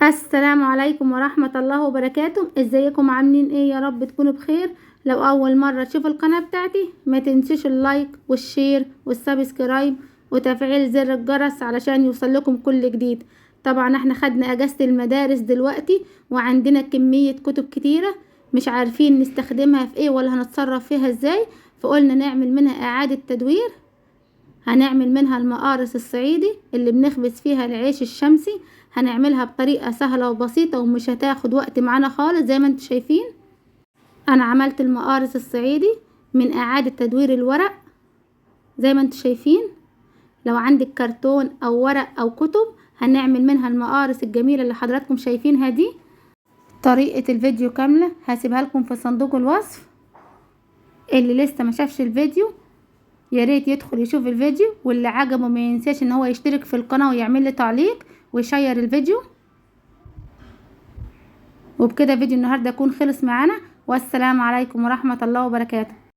السلام عليكم ورحمة الله وبركاته. ازيكم عاملين ايه؟ يا رب تكونوا بخير. لو اول مرة تشوفوا القناة بتاعتي ما تنسوش ال like وال share وال subscribe وتفعيل زر الجرس علشان يوصل لكم كل جديد. طبعا احنا خدنا اجازة المدارس دلوقتي وعندنا كمية كتب كتيرة مش عارفين نستخدمها في ايه ولا هنتصرف فيها ازاي، فقلنا نعمل منها اعادة تدوير. هنعمل منها المقارص الصعيدي اللي بنخبز فيها العيش الشمسي. هنعملها بطريقة سهلة وبسيطة ومش هتاخد وقت معانا خالص. زي ما انتم شايفين انا عملت المقارص الصعيدي من اعادة تدوير الورق زي ما انتم شايفين. لو عندك كرتون او ورق او كتب هنعمل منها المقارص الجميلة اللي حضراتكم شايفينها دي. طريقة الفيديو كاملة هسيبها لكم في صندوق الوصف. اللي لسه ما شافش الفيديو يا ريت يدخل يشوف الفيديو، واللي عجبه ما ينساش ان هو يشترك في القناة ويعمل لي تعليق ويشير الفيديو. وبكده فيديو النهارده يكون خلص معانا، والسلام عليكم ورحمة الله وبركاته.